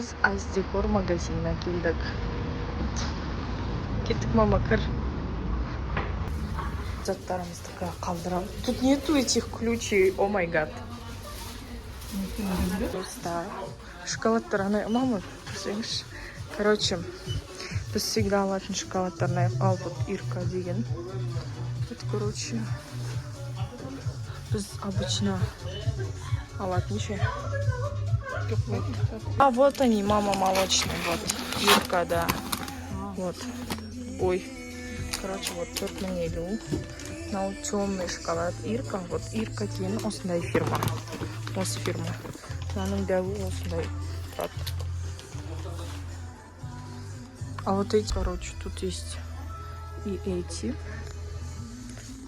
Біз Аздекор магазиніне келдік. Кеттік, мама, кір. Заттарымызды қалдырамыз. Тут нету этих ключей, oh my god. Достар, шоколадтар ана, мама, көрсеңізші. Короче, біз всегда алатын шоколадтарын ал, вот Ирка деген. Вот, короче, біз обычно алатын ше. Вот. А вот они, мама, молочные, вот. Ирка, да. Вот. Ой. Короче, вот 4050. Мынау темный шоколад Ирка. Вот Ирка деген осындай фирма. Осы фирма. Мынаның дәуі осындай тұрады. А вот эти, короче, тут есть и эти.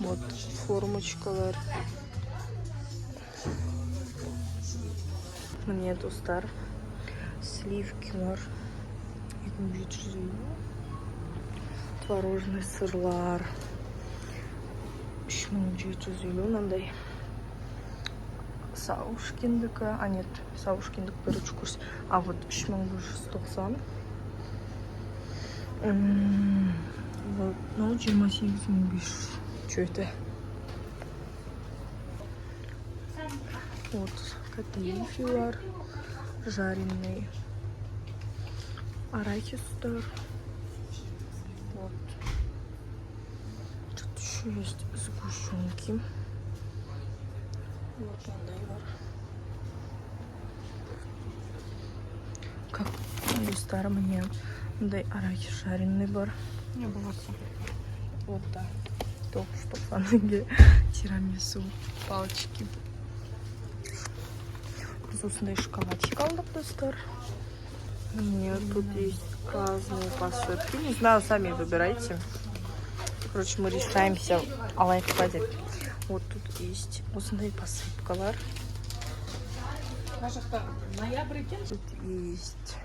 Вот формочкалар. Міне, достар, сливкилар 2750, творожный сырлар 3750, мынандай Саушкиндікі, а нет, Саушкиндікі бірінші курс, а вот 3190. Вот, мынау 28 500. Че это? Вот катаифилар, жареный арахистар. Вот. Тут еще есть сгущенки. Вот мындай бар. Как, достар, міне мындай арахис жареный бар. Не болса. Вот, да. 990 теңге. Тирамису, палочки. Біз осындай шоколадик алдық, достар. Міне, тут есть разные посыпки. Не знаю, сами выбирайте. Короче, мы решаемся алайық па деп. Вот тут есть осындай посыпкалар. Мына жақта ноябрь екен. Тут есть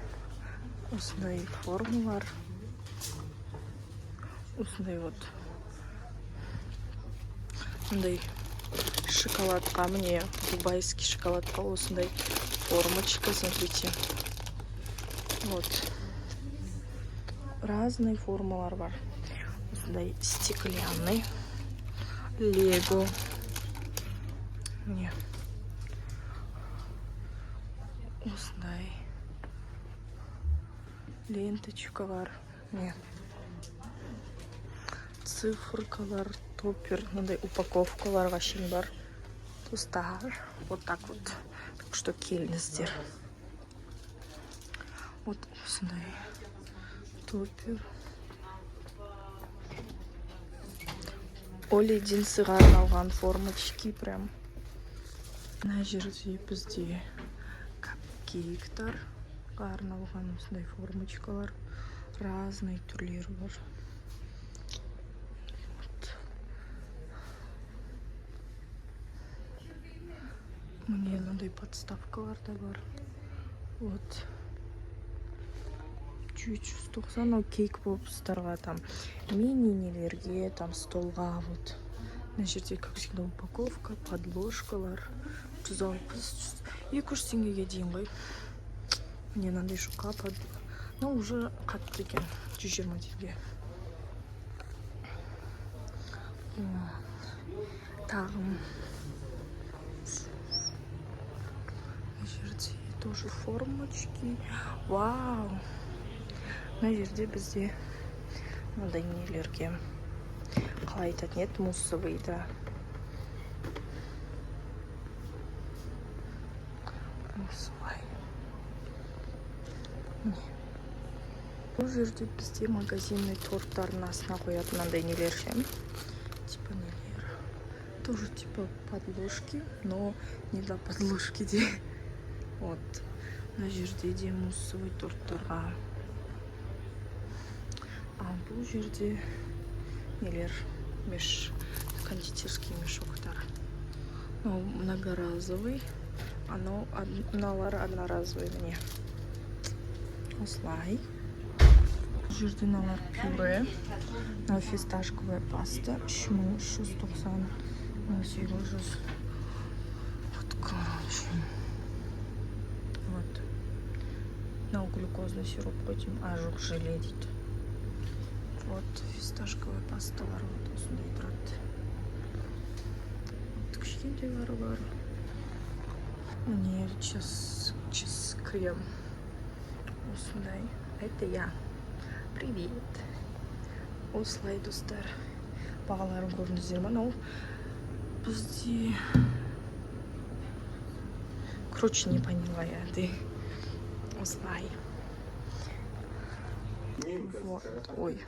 осындай формалар. Осындай вот. Мындай шоколадқа, міне, дубайский шоколадқа осындай формочка, смотрите. Вот. Разные формалар бар. Осындай стеклянный. Лего. Міне. Осындай ленточкалар. Міне. Циферкалар, топпер, мындай упаковкаларға шейін бар. Достар, вот так вот. Так что келіңіздер. Вот осындай топпер. Оли джинсыға арналған формочки прям. Мына жерде бізде капкейктарға арналған осындай формочкалар. Разный түрлері бар. Вот. Міне, мынандай подставкалар да бар. Вот. 790, мынау кейк бокстарға, там мини нелерге, там столға. Вот мына жерде, как всегда, упаковка, подложкалар 160, 200 теңгеге дейін ғой. Міне, мынандай жұқа под, мынау уже қатты екен, 120 теңге. Вот. Тағы мына жерде тоже формочки. Вау, мына жерде бізде мынандай нелерге, қалай айтатын еді, муссовый да, осылай. Міне, бұл жерде бізде магазинный торттардың астына қоятын мынандай нелер ше, типа нелер тоже, типа подложки, но не для подложки де. Вот мына жерде де муссовый торттарға, а бұл жерде нелер, меш, кондитерский мешоктар. Мынау многоразовый, анау мыналар одноразовый. Міне, осылай. Бұл жерде мыналар пюре, мынау фисташковая паста 3390, 1800. Вот, короче, вот. Мынау глюкозный сироп қой деймін. А, жоқ, желе дейді. Вот фисташковый пасталар, вот осындай тұрады. Вот кішкентайлары бар. Міне чиз крем осындай. Это я, привет. Осылай, достар, бағаларын көрдіңіздер ма? Мынау бізде, короче, не поняла я. Ты осылай, вот. Ой.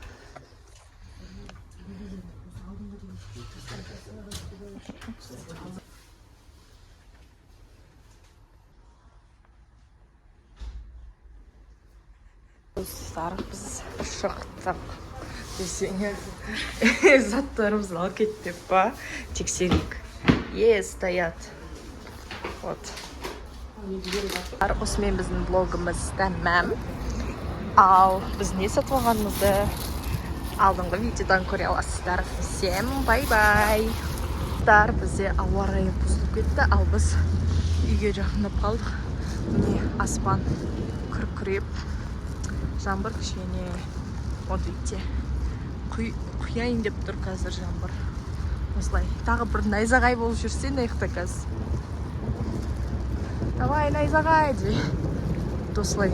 Достар, біз шықтық десеңіз, заттарымызды алып кет деп па, тексерейік. Е, стоят. Вот осымен біздің блогымыз тәмам. Ал біз не сатып алғанымызды алдыңғы видеодан көре аласыздар. Всем бай бай. Достар, бізде ауа райы бұзылып кетті, ал біз үйге жақындап қалдық. Міне, аспан күркіреп, жаңбыр кішкене, вот видите, құяйын деп тұр қазір жаңбыр. Осылай тағы бір найзағай болып жүрсе мына жақта қазір. Давай, найзағай де. Осылай.